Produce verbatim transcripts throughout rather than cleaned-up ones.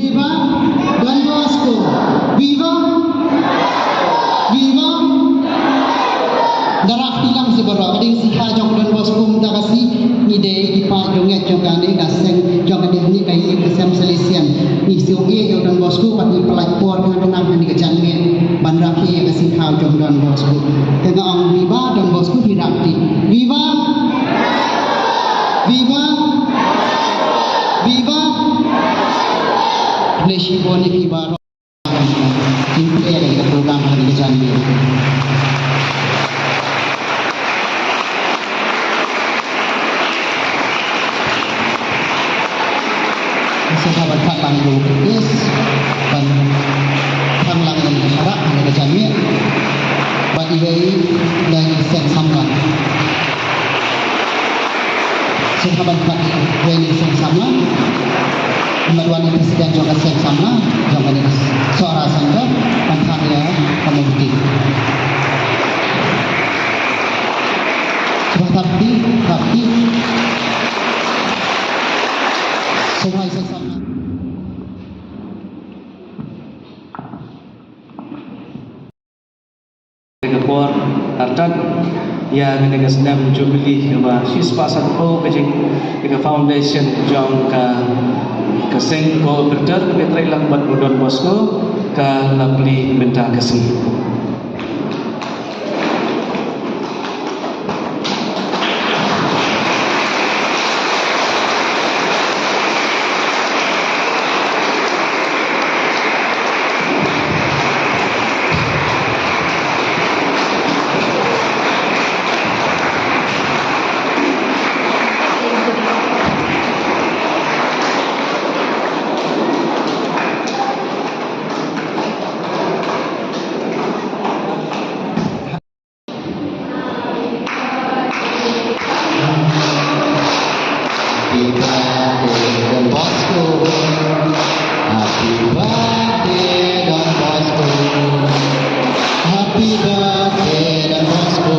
Viva Don Bosco! Viva! Viva! Da rah kti lang sha baroh, ka dei ka sngi kha jong Don Bosco mynta ka sngi, ngi dei ki paid jong ngi jong kane ka seng jong kane ka ïing ka sem Salesian. Ngi sngewbha ïa u Don Bosco bad ngi pynlait por khnang khnang ha kane ka janmiet ban rakhe ïa ka sngi kha jong Don Bosco. Te nga ong viva Don Bosco, hi rah kti. Viva! Viva! Viva! Khublei shibun ïa phi baroh. Kin plie ïa ka program ha kane ka janmiet. Sngewbha ban pat lang ïa u British ban thang lang ïa ka sharak ha kane ka janmiet. Bad iwei i la i seng samla. Sngewbha ban pat ïa i seng samla. Mat wan i president jong ka seng samla jong kane ka Sohra Sangha ban thang ïa ka murti. Sngewbha thap kti, thap kti. Sngewbha i seng samla. Ka por artat ïa kane ka snem Jubilee kaba shispah sanphew ka jing ïa ka foundation jong ka, ka seng Cooperator kaba trei lang bad u Don Bosco ka la plie mynta ka sngi. Happy birthday, Don Bosco. Happy birthday, Don Bosco. Happy birthday, Don Bosco.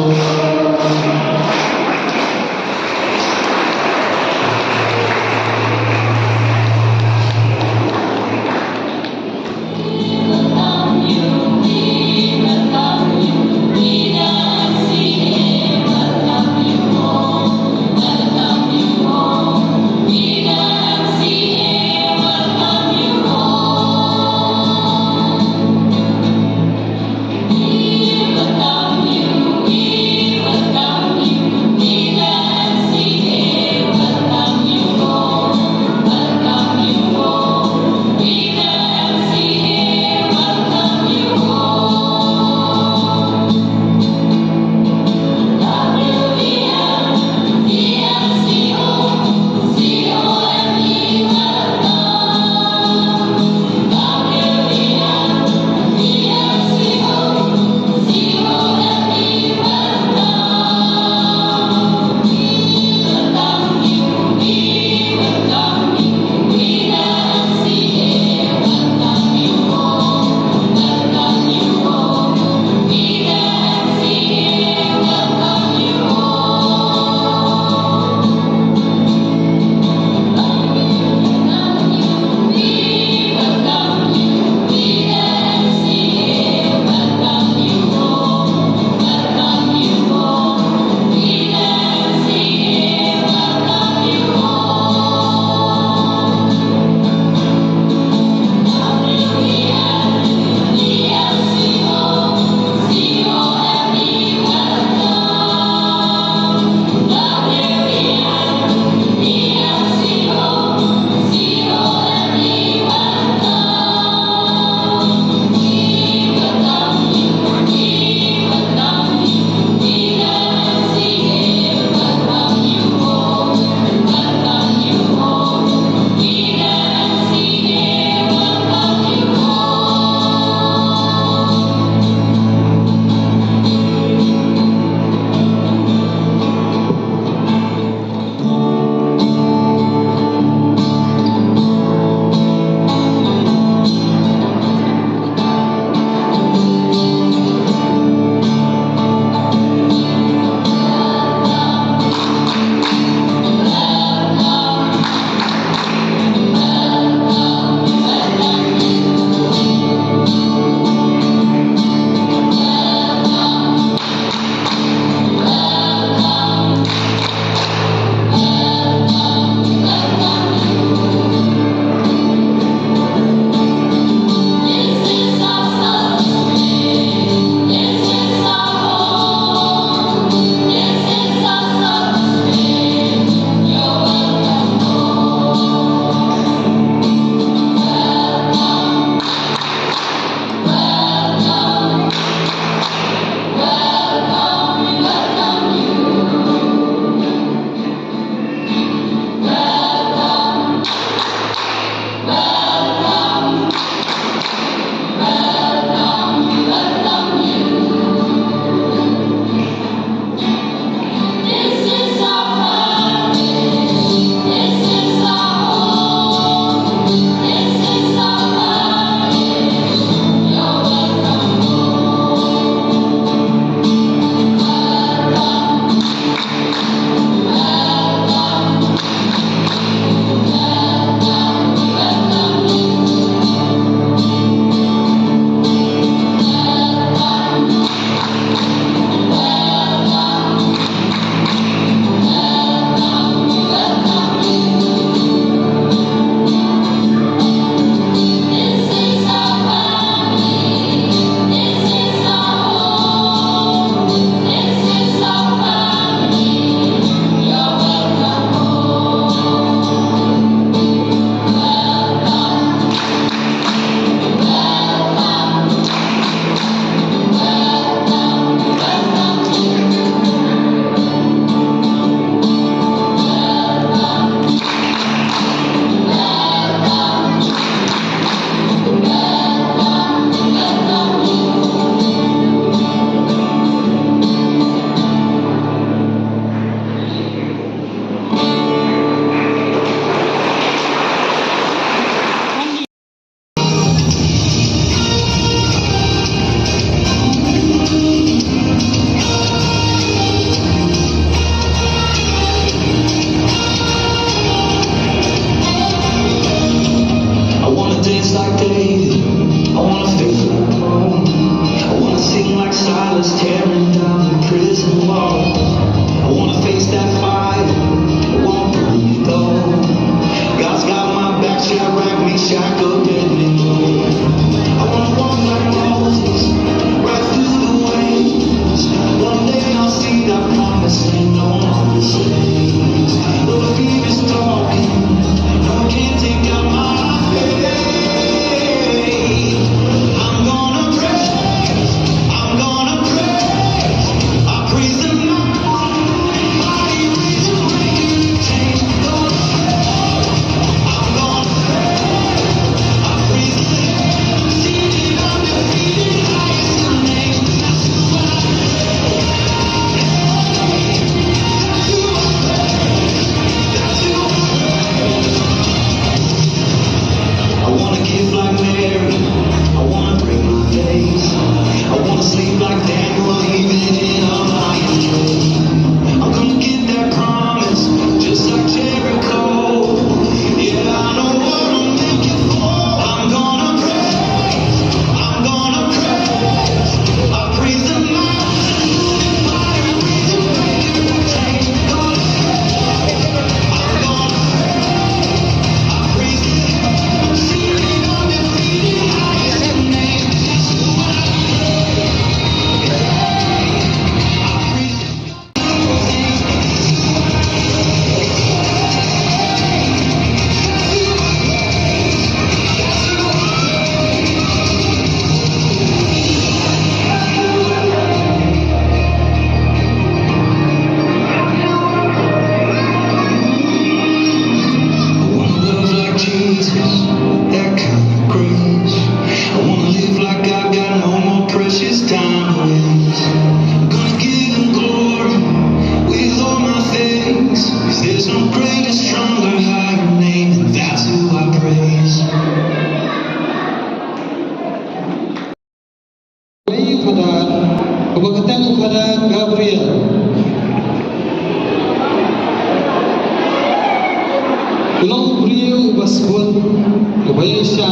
Ba ïa sha,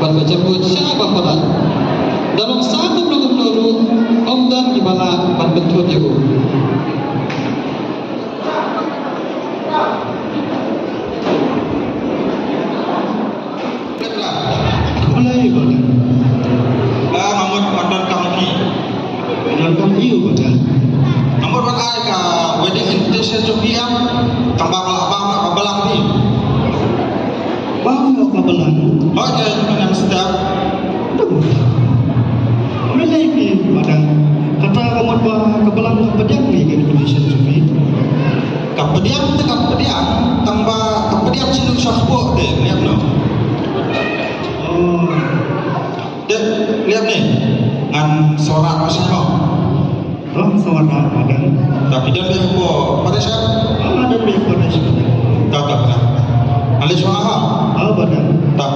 ban ba jabut sha ba palat. Da long sa kumno kumno ruh, ym don kiba lah ban bynthut ïa u. Khublei ba dang. Ah, nga mut, nga don kam phi. Don kam phi ba dang. Nga mut ban ai ka wedding invitation jong phi ïa nga. Tang ba ka lah bam ka balang phi. Bam ka balang. Hooid, eh, mynta step. Aduh. Khublei phi ba dang. Kata ka mut ba ka balang ka pdiang ïa ka invitation jong phi. Ka pdiang te ka pdiang, tang ba ka pdiang sha u sha kpoh te, ngiap noh. Oh. Te, ngiap ne. Ngan sawara noh sha noh. Oh, sawara, ba dang. Tapi don beh hapoh Paresh kan? Ah, don beh Paresh. Ta, ta, ta. Ale sawara ha? Ah, ba dang. Ta.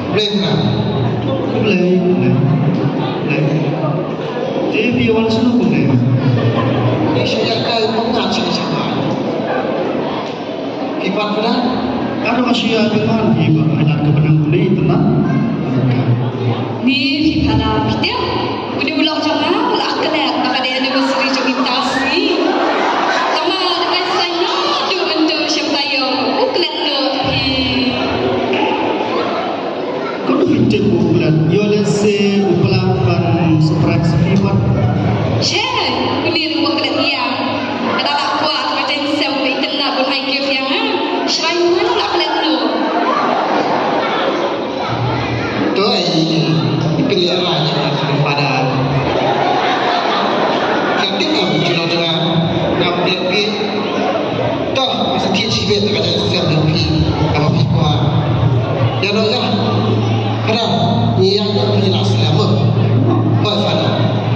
Khublei, khublei. Khublei, khublei. Khublei. Te phi wan sha no kumne? Phi shu ïa kai pyngat sha sha. Phi pat pada? Ka dang shu ïa pynman phi ba ai lad ka pynang pule tynat. Ni phi pada phi tiap. Une u lok jong nga u la klet ba ka dei anniversary jong i mynta sngi. Tangba dei ban sngewthuh mynta sha taïew u klet noh phi. Kano phi tip u klet? Ïoh lehse u plan ban surprise phi pat. Che, une ruh u klet ïa. Ka da la kwah ka jaiñ sem ba i kynnoh ban ai gift ïa nga. Shrai man u la klet noh. To ai, i pynlehrain ïa nga, pada. Ka tip, am, juno jong nga, ngam tip phi. To, sa thied shibit ka jaiñ sem jong phi, kaba phi kwah. Ïa no ïa. Pada, ngi ïa phi la slem. Hooid, pada.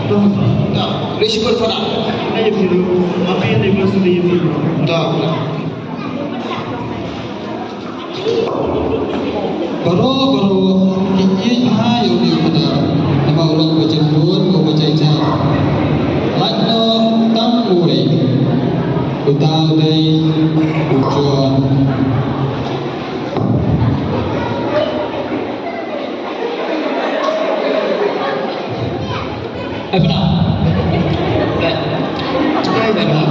To, to, to. Wish you good, pada. Ai, phi ruh. Happy anniversary, phi ruh. To, pada. Baroh baroh ki ïeit bha ïa une u khynnah, namar u long uba jingmut bad uba jingïeit. Lait noh tang uwei, uta u dei u John. Ai, pynah. Dei. Dei, dei, dei.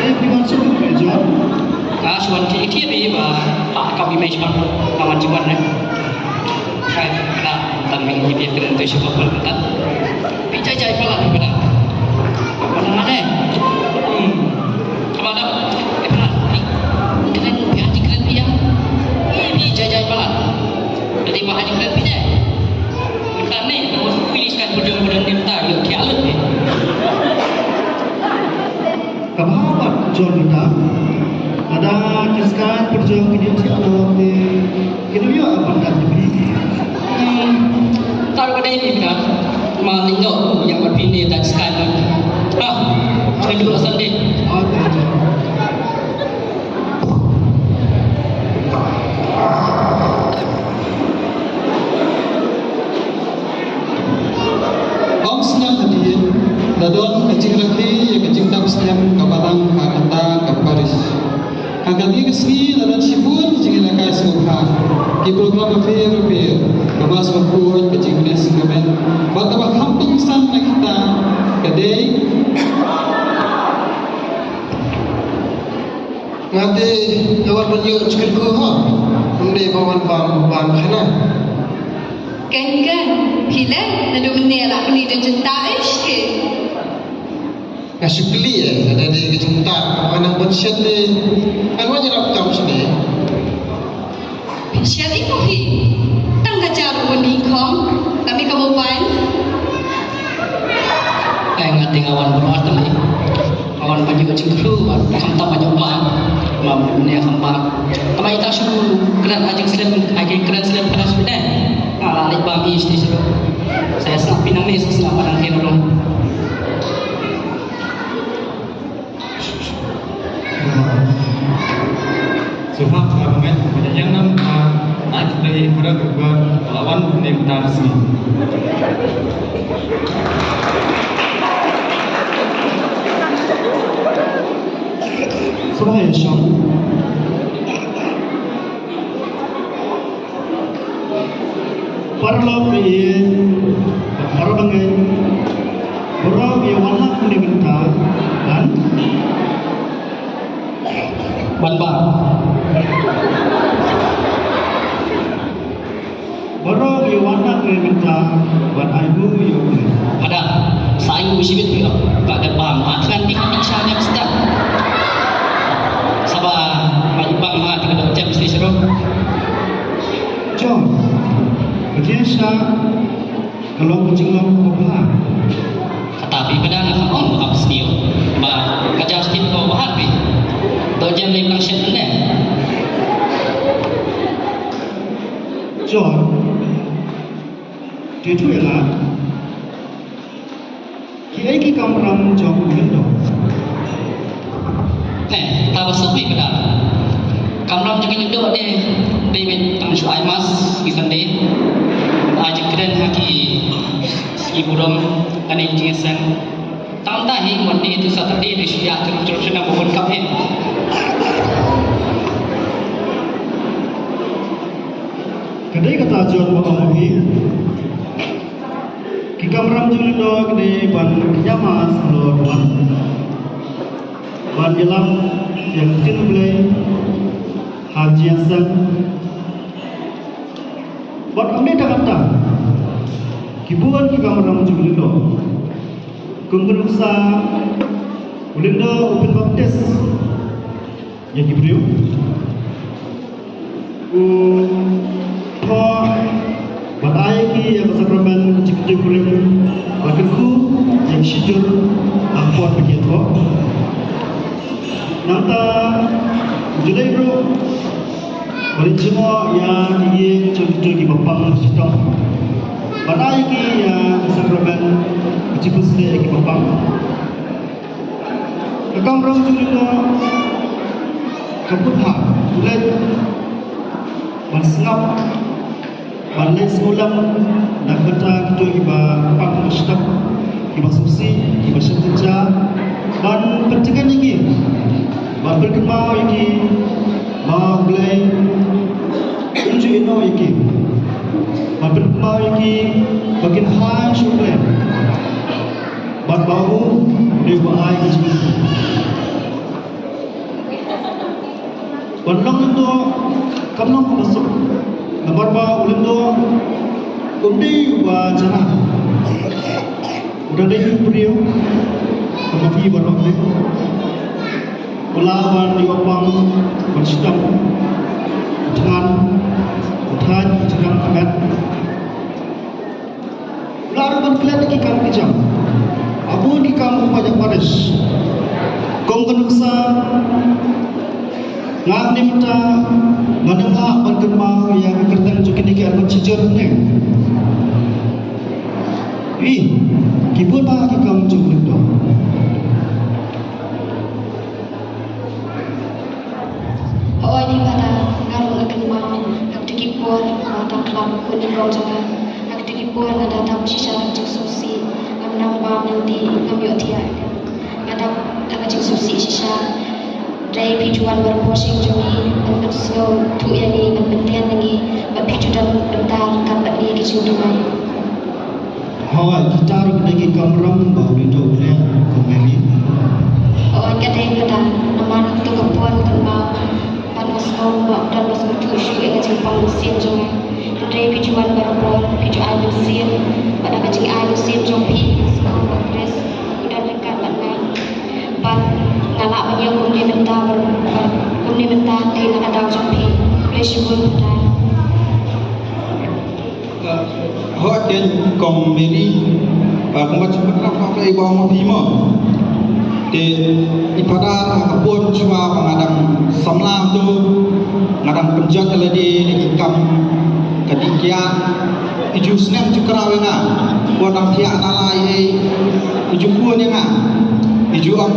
Eh, phi wan shuh, eh, John. Nga shu wan thied thied, eh, ba, ba, ka wi mei shuwa. Nga wan shuwa, eh. Ai, pynah. Tang mei, phi kren te shuwa, pynah. Phi jai jai palat, pynah. Pynah, eh. Hmm. Pynah, eh, pynah. Phi kren, phi kren, phi kren, phi jai jai palat. Dei ba ha jingkren phi ne. Mynta ne, ka mut phi scan pyrjong pyrjong ne mynta, ïoh thiah lut ne. Kaba bad John mynta. Lada ki scan pyrjong kin ïoh thiah lut ne. Kin ïoh ban kat phi. Hmm. Taruh ka dei ni mynta. Ma ni ïoh ïa bad phi ne da scan lut. Ah, ka dei Sunday. Oh, Ong sngewthuh hadien, la don ka jingrakhe ïa ka jingdap slem ka balang ha kata ka parish. Ha kane ka sngi la don shibun ki jingïalehkai sngewbha, ki program bapher bapher, kaba sngewkhuid, ka jingkmen sngewkmen, bad kaba kham kongsan na kita ka dei. Nga te nga wan ban ïoh jingkyrkhu ho. Ym dei ba wan bam bam khana. Kan kan. Phi leh naduh mynne la kylli don jingtah ish ke. Nga shu kylli eh, lada dei ka jingtah ba nang ban shet te. Ngan wan ïarap kam shane. Phin shet ïa phi. Tang ka jar u bun hi khong. Kami ka mobile. Ai nga te nga wan bun wan tang ai. Nga wan ban ïoh jingkyrkhu ban khamtam ban ïoh bam. Mam ne kham bam. Tama ita shu kren ha jingslem, ha jingkren slem kren slem deh. Nga la leit bam hi shisha. Sa sngap phi nangne sa sngap ba nang kren ruh. Jubab ka bangeit, ka jingïalam ka, ai ka dei ka rek ka, ka lawan ni mynta ka sngi. Sngewbha ïa shong. Paralok ïa, para bangeit. Baroh ïa wan ha kane mynta ban, ban bam. Baroh ïa wan ha kane mynta ban ai nguh ïa U Blei. Hadien sa ai nguh shibit phi ong ka dei bam ha, tang phi ka dei sha dep step. Saba ba i bam ha, te ka dei jam stage ruh. Jong, ka jingshisha ka long ka jinglong kaba bha. Kata phi, phi dang ong ba ap sniew ba ka jam stage kaba bha phi. To jam lem lang shet ne. Jong, te tu ela. Kiei ki kamram jong u lyngdoh? Eh, ta ba suk wi ka da. Kamram jong u lyngdoh de, David, tang shu ai mass ki Sunday. Ai jingkren ha ki sngi burom, kane jingïaseng. Tang ta hi Monday to Saturday de shu ïa jrong jrong shu nang bun kap hi. Ka dei kata jong ba ong hi. Ki kamram jong u lyngdoh ka dei ban ïa mass halor ban, ban ïalam ïa ka ktien U Blei ha jingïaseng. Bad ym dei tang kata, ki bun ki kamram jong u lyngdoh. Kum ka nuksa u lyngdoh u pynbaptis ïa ki briew. U thoh bad ai ïa ki ïa ka sakramen ka jingkyntu kurim bad kyrkhu ïa ki shijur ha ka por ba ki thoh. Nangta u July ruh bad i jngoh ïa ki ïing jong kito kiba pang shitom bad ai ïa ki ïa ka sakramen ka jingpynshlur ïa kiba pang. Ka kamram jong u lyngdoh ka pynbha u leit ban sngap, ban leit sngewlem na ka bynta kito kiba pang shitom, kiba sngewsih, kiba shah jingjia, ban pyntngen ïa ki, ban pynkynmaw ïa ki ba U Blei um ju ïehnoh ïa ki, ban pynkynmaw ïa ki ba kin hai sha U Blei. Bad ba u dei uba ai ka jingkyrkhu. Ban long lyngdoh kam long kaba suk. Namar ba u lyngdoh um dei uba janai. U dang dei u briew kum ma phi baroh ne. U lah ban ïoh pang, ban shitom, u thngan, u thait, u thngan ka met. Lah ruh ban klet ïa ki kam ki jam. Bun ki kam u paidbah parish. Kum ka nuksa, nga ne mynta ngam lah ban kynmaw ïa ka kyrteng jong kine ki arngut shijur ne. Wi, ki bun bha ki kam jong u lyngdoh. Hooid, i Phadar, nga ruh nga kynmaw ha kito ki por ba tang khlem khun nyngkong jong nga, ha kito ki por nga da dap shisha ha ka jingsngewsih, ngam nang bam lynti, ngam ïohthiah. Nga dap ha ka jingsngewsih shisha. Hynrei phi ju wan barabor sha jong ngi ban pynsngewthuh ïa ngi, ban pynthiah ïa ngi, bad phi ju don bynta ryngkat bad ngi ha ki jingduwai. Hooid, kita ruh ki dei ki kamram ba u lyngdoh u leh, Kong Mary. Hooid, ka dei, Phadar, namar kato ka por nga kynmaw bad nga sngew ba don ba sngewthuh shuh ïa ka jingpang mynsiem jong nga. Hynrei phi ju wan barabor, phi ju ai mynsiem, bad da ka jingai mynsiem jong phi nga sngew ba u Khrist u don ryngkat bad nga. Bad nga lah ban ïoh kumne mynta, bad kumne mynta dei na ka daw jong phi. Khublei shibun, Phadar. Hooid, Kong Mary, ah, kumba jingpynlong ka i ba ong ma phi mo. Te i Phadar ha ka por shuwa ba nga dang samla to, nga dang pynjot ïa lade da ki kam ka dih kiad, i ju sneng ju kraw ïa nga. Por dang thiah na lai ei, i ju phone ïa nga, i ju ong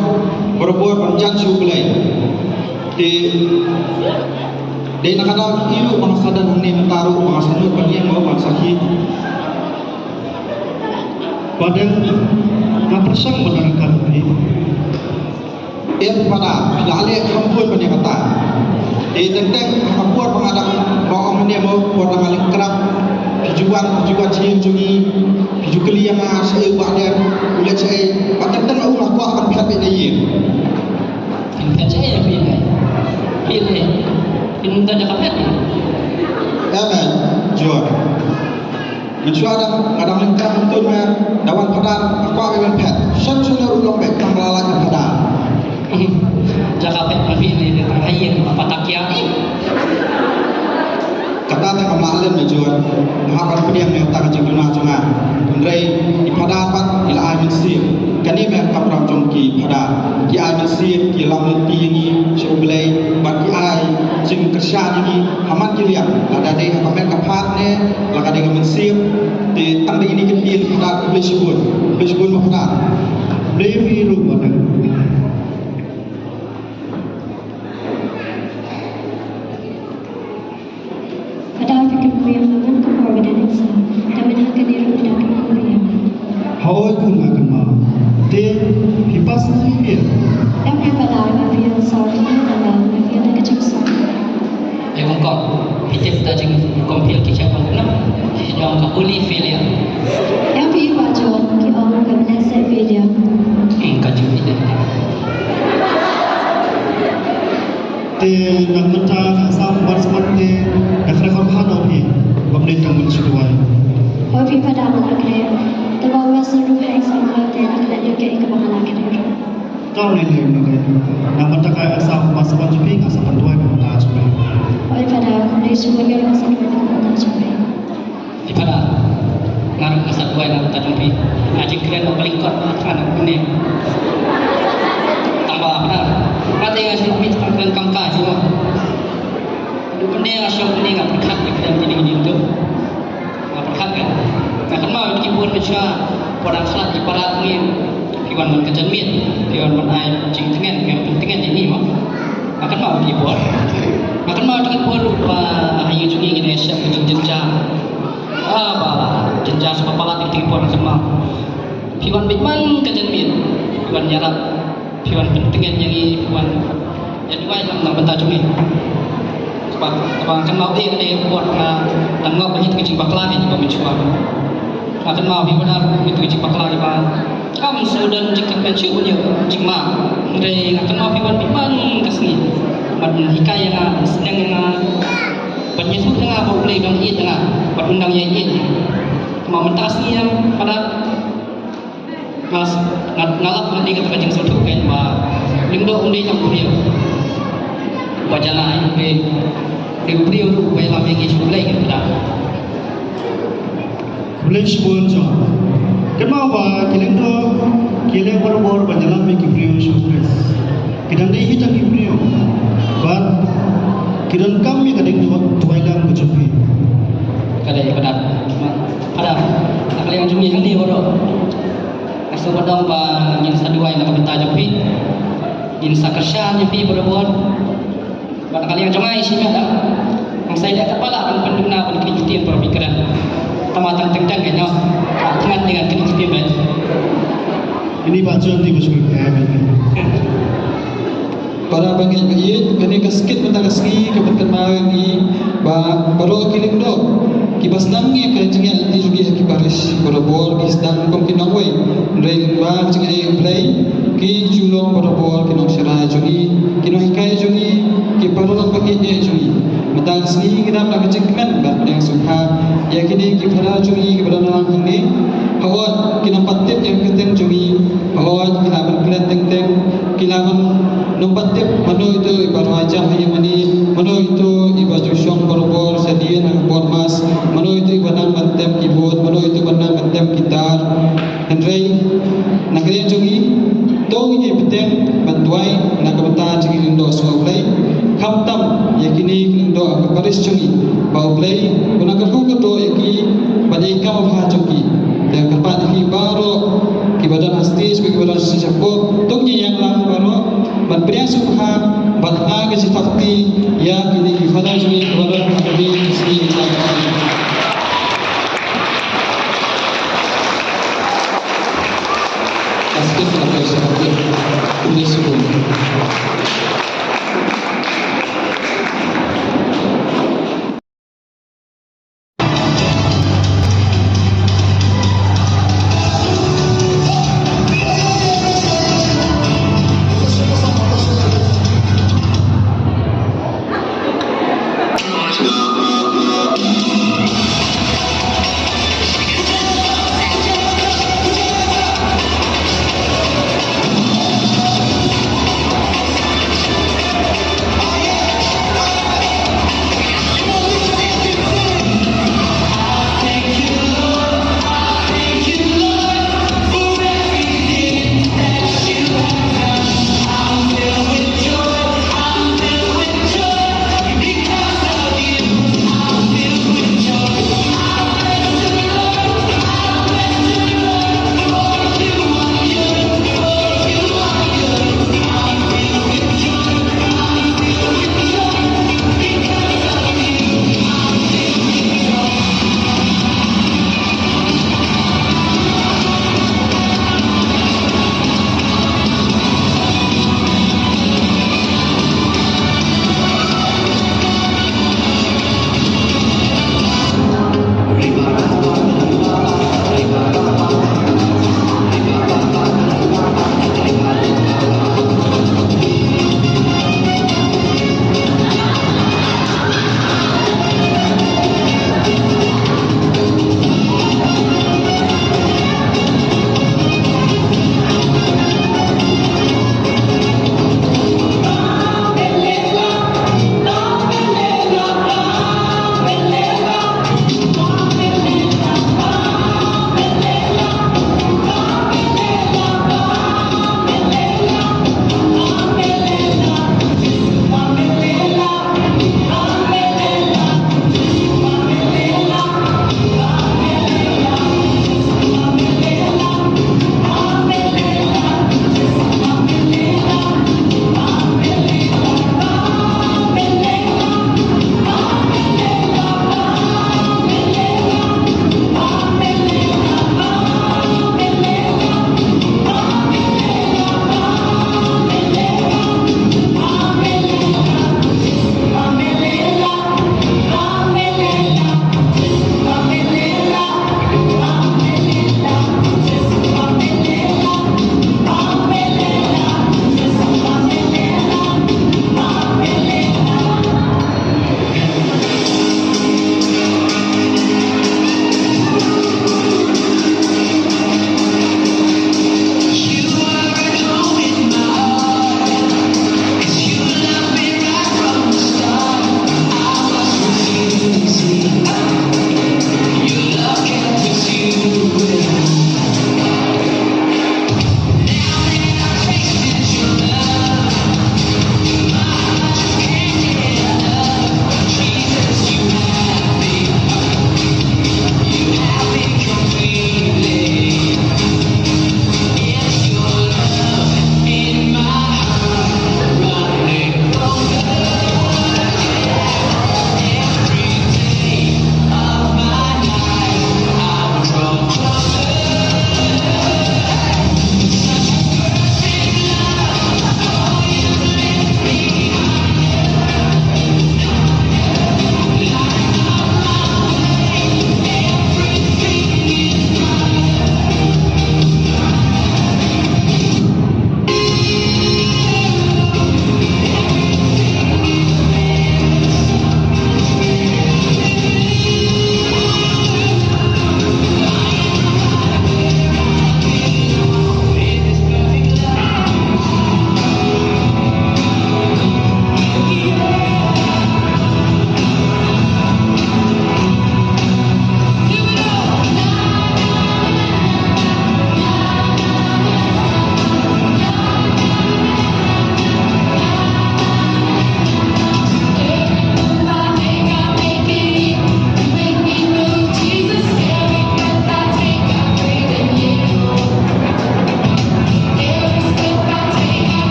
barabor ban jan sha U Blei. Te Dei na ka daw ïoh ba nga sa don hangne mynta ruh ba nga sa nud ban ïeng mo ban sakhi. Ba dang nga pyrshang ba dang ka ruh. Em pada la leh kham bun ban ïa kata. Dei teng teng ha ka por ba nga dang ba ong hangne mo por dang nga lyngkrap. Phi ju wan phi ju wan sha jong ngi phi ju kylli ïa nga shaei ba dang u leh shaei ba teng teng u la kwah ban phet beit na ïing. Phin phet shaei phi leh. Phi leh. Phin da da ka phet. Amen. Jor. Mynshuwa dang nga dang lyngkot myntun me da wan phadar nga kwah ban phet. Shen shen ruh long beit tang la la ka phadar. Ja ka phet ma phi leh tang ha ïing ma patak ïa. Kata te kam lah len me Juan. Nga hap ban pdiang ïa kata ka jingduna jong nga. Hynrei ki phadar pat ki la ai mynsiem. Kane me ka kamram jong ki phadar. Ki ai mynsiem ki lam lynti ïa ngi sha U Blei bad ki ai jingkyrshan ïa ngi ha man ki liang. Lada dei ha ka met ka phad ne la ka dei ka mynsiem. Te tang dei ïa ngi ki phadar U Blei shibun. U Blei shibun ma phadar. Blei phi ruh ma dang. Ka dei phi kynmaw ïa nga man ka por ba dang nang sah. Te mynta kane ruh phi dang kynmaw ïa nga. Hooid khun nga kynmaw. Te phi pass na ïa phi? Em em ba dei ma phi ïa sah ïa nga ba ma phi ïa ka jingsaw. Ai bangkok phi tip ta jingkompare ki chap bangkok na. Ki ong ka holy failure. Em phi ba John ki ong ka blessed failure. Ka jingphi te. Te nang mynta ka sam bar smat te ka khreh kham ha no phi. Bam dei tang mynta shu duwai. Hoi phi phadar ma la khreh. Te ba wes ruh hai sam te na khreh ïa ka ka ba la khreh. Ka ne ne ne ne. Nang mynta ka sam bar smat jong phi ka sa pynduwai ba mynta jong phi. Hoi phadar kam dei shu ïa ka sa duwai ba mynta jong phi. Phi phadar, nga ruh nga sa duwai na ka bynta jong phi. Nga jingkren ba paling kot nga thrang na kane. Tang ba phadar, nga te nga shu mih tang kren kam kai shuwa. Duk kane nga shu kane nga pyrkhat ïa kren kine kine tu. Nga pyrkhat kan. Nga kynmaw ïa ki bun mynshuwa, por dang khlad ki para ngi. Phi wan ban ka janmiet, phi wan ban ai jingtngen, phi wan pyntngen ïa ngi mo. Nga kynmaw ki por. Nga kynmaw ki por ba ha ïing jong ngi ngin ïa shem ka jingjynjar. Ah, ba jynjar sha ba palat ïa ki por nga kynmaw. Phi wan beit man ka janmiet, phi wan ïarap, phi wan pyntngen ïa ngi, phi wan ïa duwai na ka bynta jong ngi. Kaba, kaba nga kynmaw eh, eh, por nga dang ngop ïa ka jingbakla ïa ngi ba mynshuwa. Nga kynmaw phi wan ïa ka jingbakla ïa ba Kam shu don jingkyrmen shuh ïa u jingma. Hynrei nga kynmaw phi wan phi man ka sngi ban hikai ïa nga, ban sdang ïa nga, ban ïathuh ïa nga ba U Blei u dang ïeit ïa nga bad un dang ïai ïeit. Kumba mynta ka sngi em, Phadar, nga, nga, nga lap nga dei kata ka jingsngewthuh kein ba u Lyngdoh um dei tang u briew uba janai, u dei, u dei u briew ruh uba ïalam ïa ngi sha U Blei kein, Phadar. Khublei shibun John. Kynmaw ba ki Lyngdoh ki leh barabor ban ïalam ïa ki briew sha U Khrist. Ki dang dei hi tang ki briew bad ki donkam ïa ka ding duwai lang ka jong phi. Ka dei Phadar. Phadar, na ka liang jong ngi hangne baroh, nga sngewbha ba ngin sa duwai na ka bynta jong phi. Ngin sa kyrshan ïa phi barabor. Bad na ka liang jong nga i shimet da. Nga sa ïaleh katba lah ban pynduna ban kynti ïa para phi kren. Tangba tang teng teng kein, tang teng teng kein kynti ban. Ini ba John ti ba shu kynti ban. Para bangeit ba ïeit, kane ka skit mynta ka sngi ka pynkynmaw ïa ngi ba baroh ki Lyngdoh kiba sdang ïa ka jingïaid lynti jong ki ha ki parish barabor ki sdang kum ki nongwei. Hynrei lyngba ka jingïaid U Blei ki ju long barabor ki nongshakri jong ngi, ki nonghikai jong ngi, ki paralok ba ïeit jong ngi. Mynta ka sngi ngi dap da ka jingkmen ban pdiang sngewbha ïa kine ki phadar jong ngi kiba don lang hangne. Hooid ki nang pat tip ïa ka kyrteng jong ngi. Hooid ki lah ban klet teng teng, ki lah ban nang pat tip mano ito iba rwai jam ha ïing mane, mano ito iba ju shong barabor shadien ha ka por mass, mano ito iba nang ban tem keyboard, mano ito iba nang ban tem guitar. Hynrei na ka liang jong ngi, to ngin ïai bteng ban duwai na ka bynta jong ki Lyngdoh sha U Blei, khamtam ïa kine ki Lyngdoh ha ka parish jong ngi, ba U Blei un nang kyrkhu kyrdoh ïa ki bad ïa ka kam bha jong ki. Te kyrpad ïa ki baroh kiba don ha stage bad kiba don shapoh, to ngin ïeng lang baroh ban pdiang sngewbha bad ai ka jingthok kti ïa kine ki Father Jimmy, Robert Academy, Sri Lanka. Asking for the question, okay. Please go.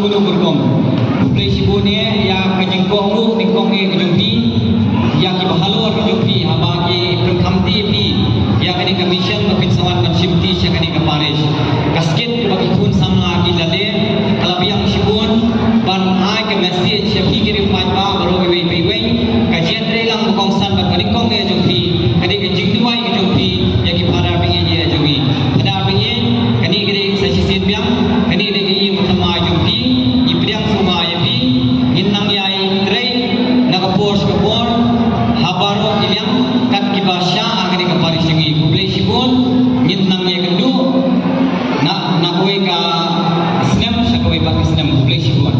Khublei shibun ïa ka jingkohnguh nyngkong eh ka jong phi, ïa kiba halor ka jong phi haba ki pynkhamti ïa phi ïa kane ka mission ba phin sa wan ban shimti sha kane ka parish. Ka skit kaba ki khun samla ki la leh ka la biang shibun ban ai ka message sha phi ki riewpaidbah baroh iwei pa iwei. Ka jingtrei lang ba kongsan bad ba nyngkong eh jong phi ka dei ka jingduwai ka jong phi ïa ki phadar bangeit jong ngi. Phadar bangeit, kane ka dei sa shisien biang, kane ka dei ka ïing ba thymmai jong phi. Ngi pdiang sngewbha ïa phi, ngin nang ïai trei na ka por sha ka por ha baroh ki liang kat kiba shah ha kane ka parish jong ngi. Khublei shibun, ngin nang ïakynduh na, na kawei ka snem sha kawei pat ka snem. Khublei shibun.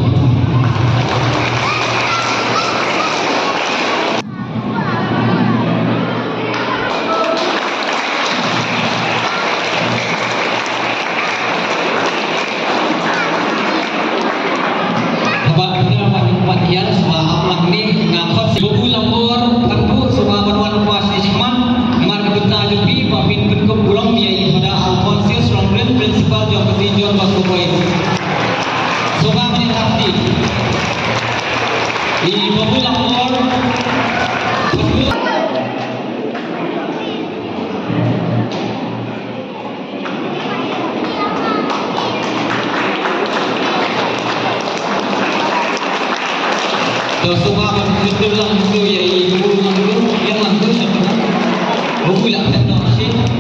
Haba kynmaw ba ngi pat ïa shuwa ap lak ni nga khot si Babu Lambor, Tangku, shuwa ban wan kwah shi shikmat namar ka bynta jong phi ba phin pynkup burom ïa i Father Alphonsus Rongrin, Principal jong ka Saint John Bosco Boys. Shuwa ban ïa lak ni. I Babu Lambor, Tangku. To sngewbha ban kyntu lang tu ïa i Babu Langtu, ïa Langtu sha pynah. Babu Langtu sha pynah.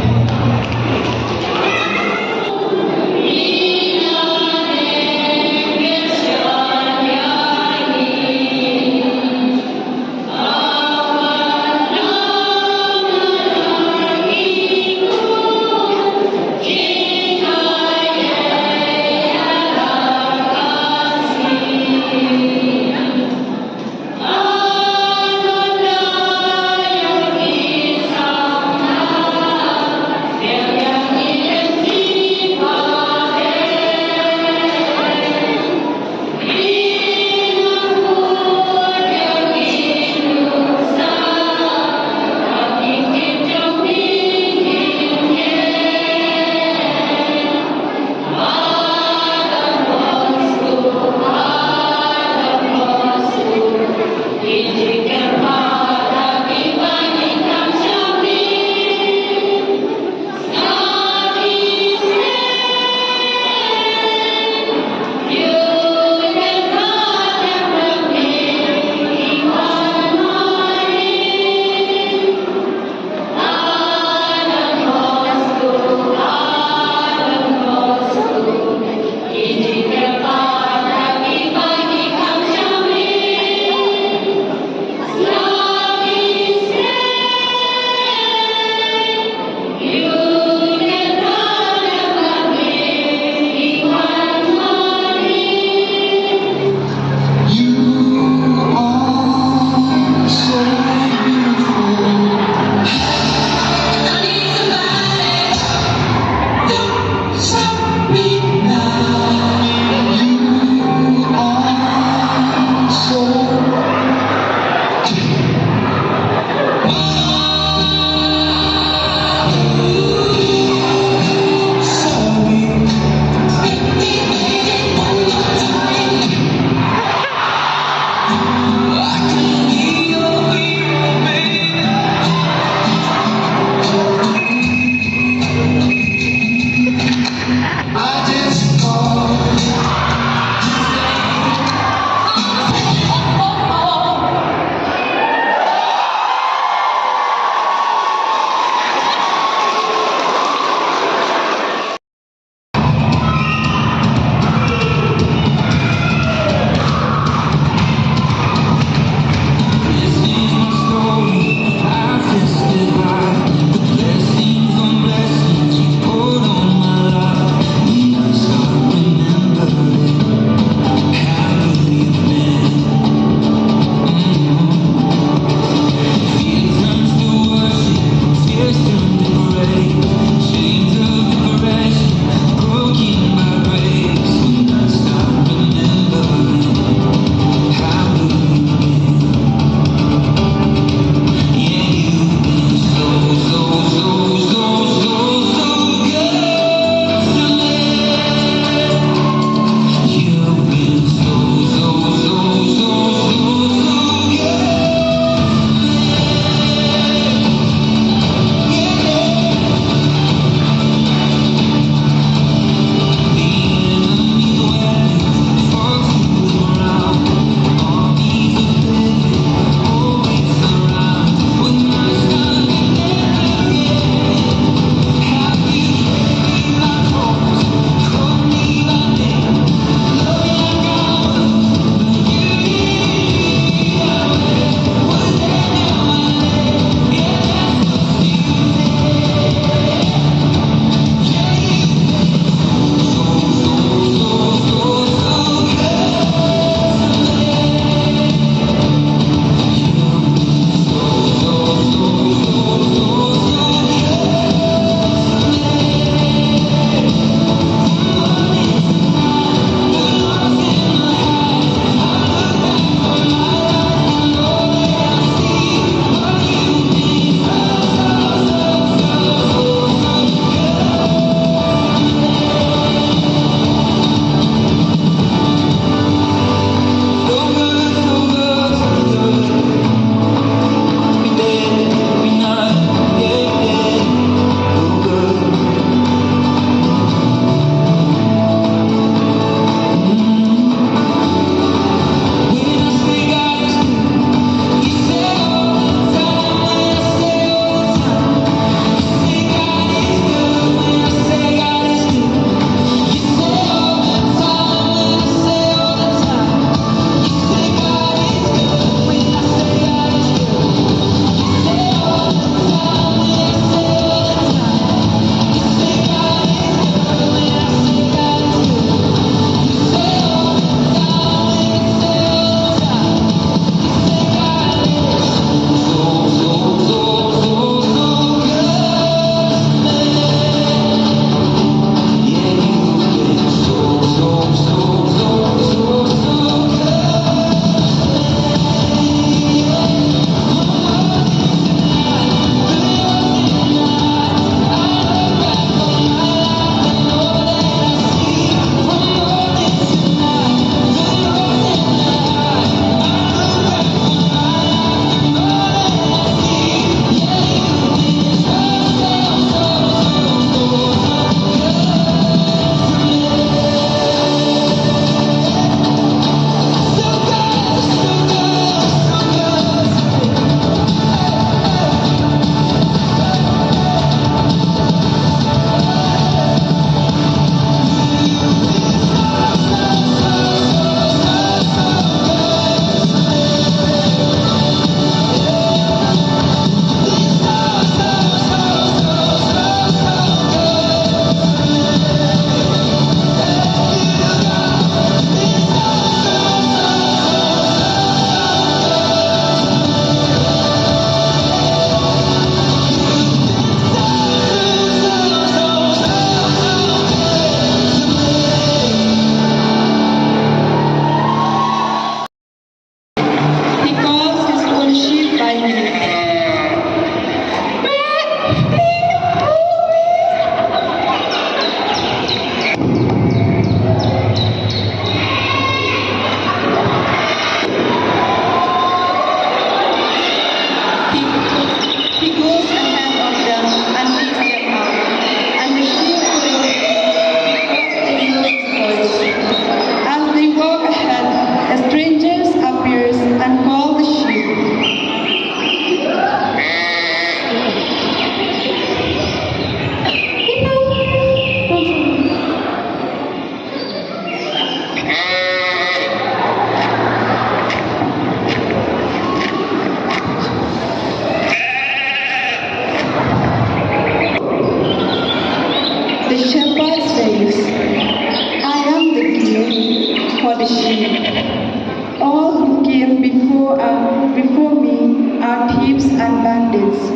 All who came before, uh, before me are thieves and bandits,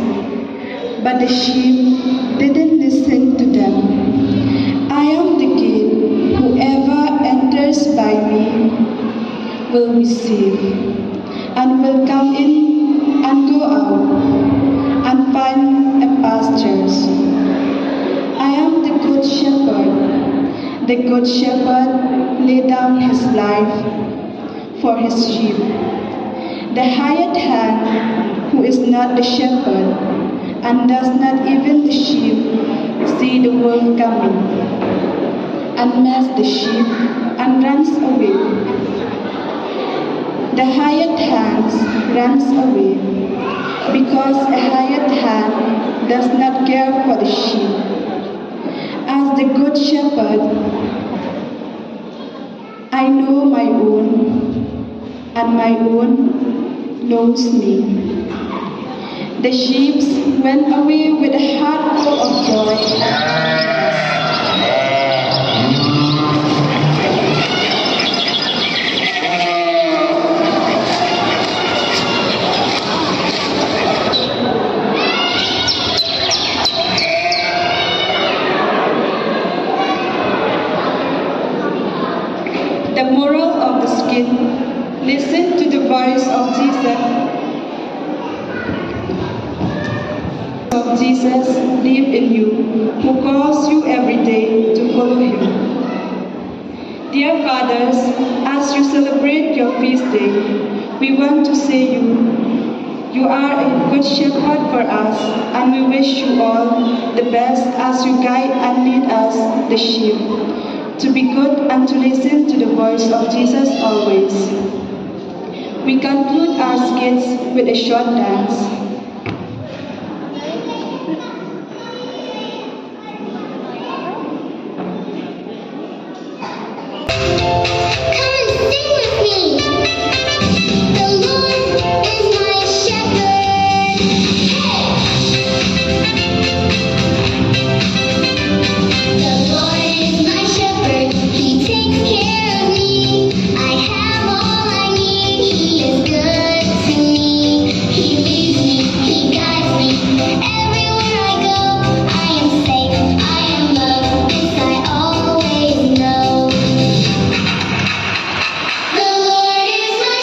but the sheep didn't listen to them. I am the gate. Whoever enters by me will be saved and will come in and go out and find a pastures. I am the good shepherd. The good shepherd lay down his life for his sheep. The hired hand, who is not the shepherd and does not even the sheep see the wolf coming, unmasks the sheep and runs away. The hired hand runs away because a hired hand does not care for the sheep. As the good shepherd, I know my own, and my own knows me. The sheep went away with a heart full of joy. The moral of the skit: listen to the voice of Jesus. Of Jesus live in you, who calls you every day to follow him. Dear fathers, as you celebrate your feast day, we want to say you, you are a good shepherd for us, and we wish you all the best as you guide and lead us, the sheep, to be good and to listen to the voice of Jesus always. We conclude our skits with a short dance. Come and sing with me. The Lord is my shepherd. Hey! The Lord is my shepherd. He takes care of me. I have all I need. He is good to me. He leads me. He guides me. Everywhere I go, I am safe. I am loved. This I always know. The Lord is my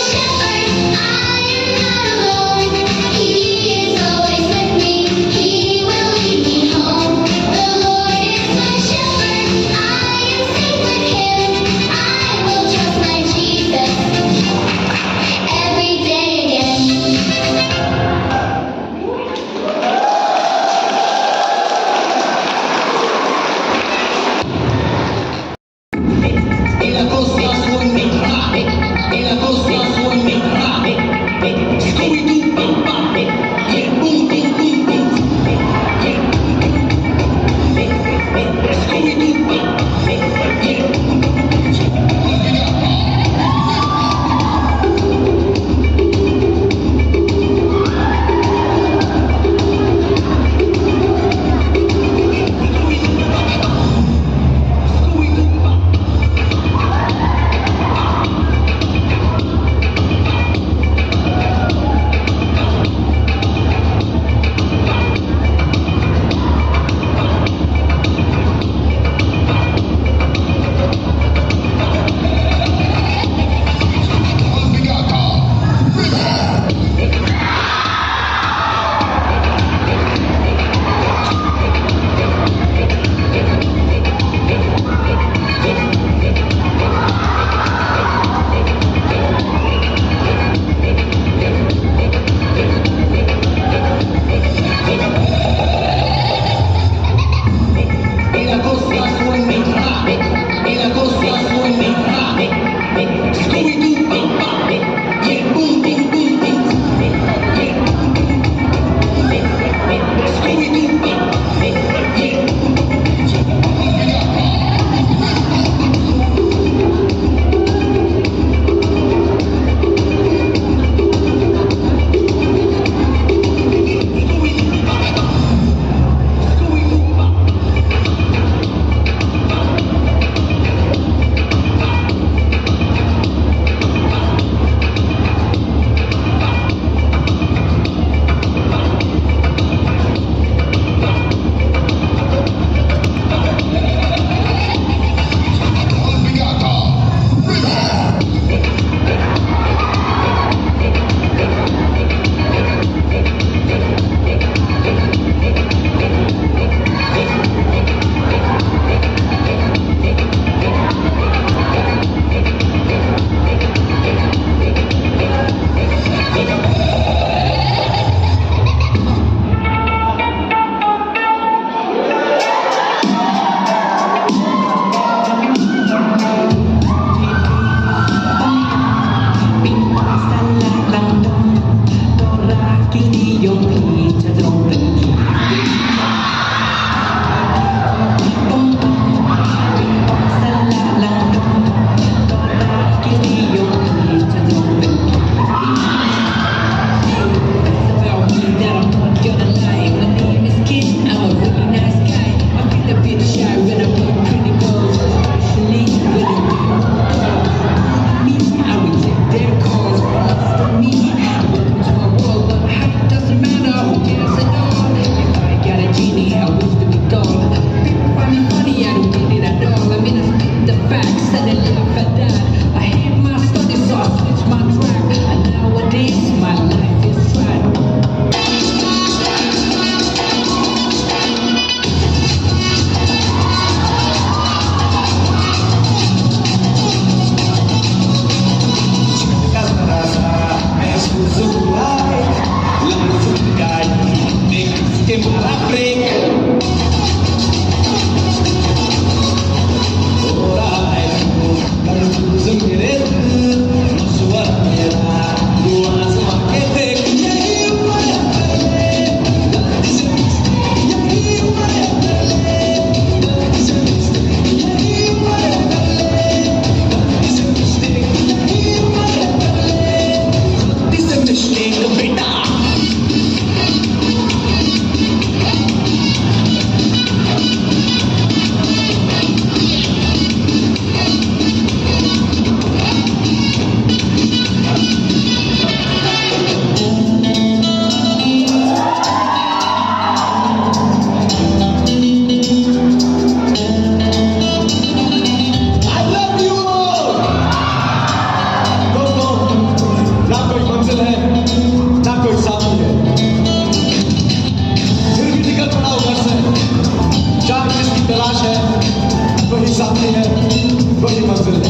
बड़ी मंजिल।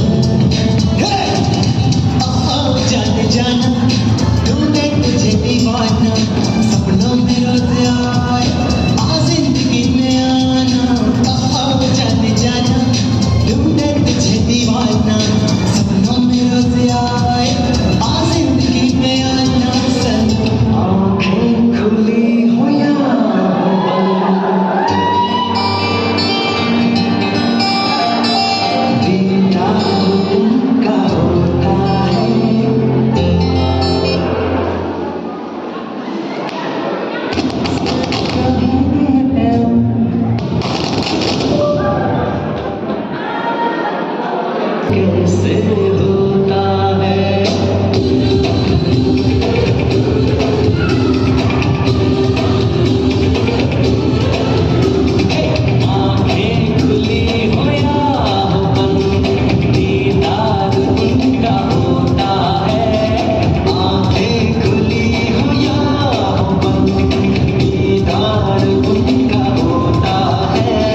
हे! ओ, ओ, जाने जाना, ढूंढे तुझे दीवाना, सपनों में रोज आए, आ जिंदगी में आना। ओ, ओ, जाने जाना, ढूंढे तुझे दीवाना, सपनों में रोज आए, आ जिंदगी में आना। सनम, आंखें खुली हो या हो बंद, दीदार उनका होता है। कैसे होता है। आंखें खुली हो या हो बंद, दीदार उनका होता है। आंखें खुली हो या हो बंद, दीदार उनका होता है।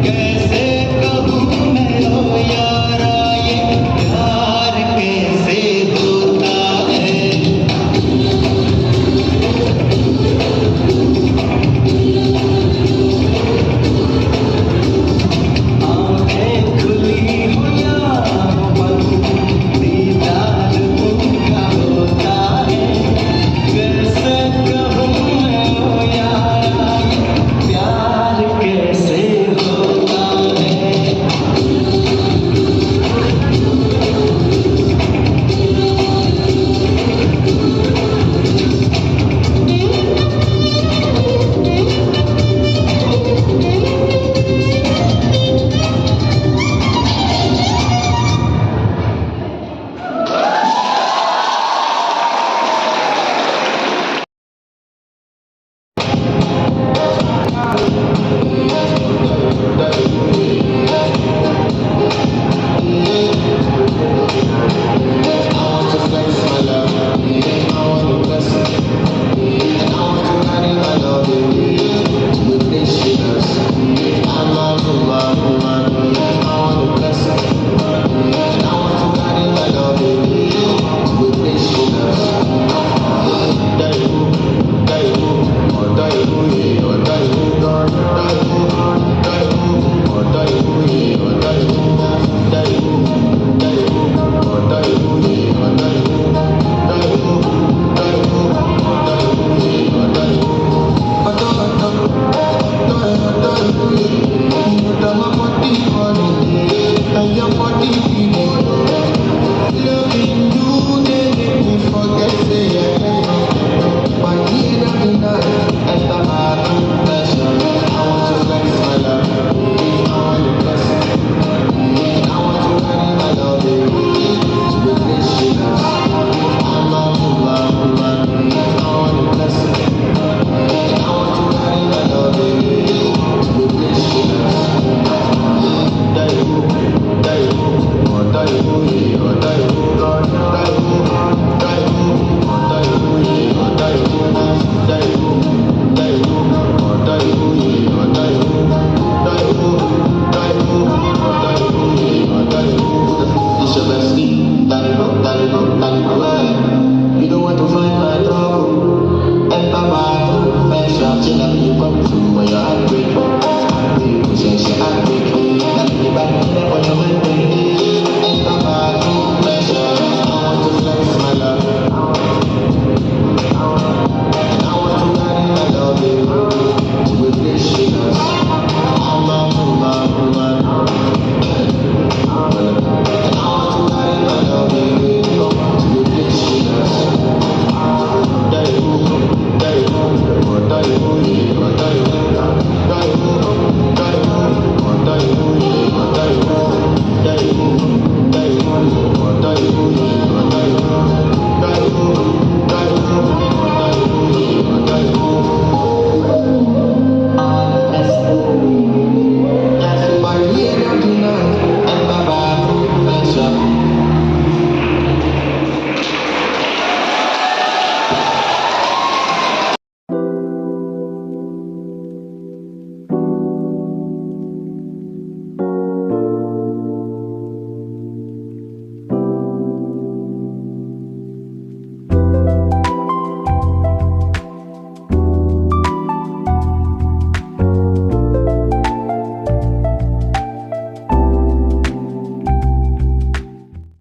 कैसे कहूँ मैं ओ यारा, ये प्यार कैसे होता है।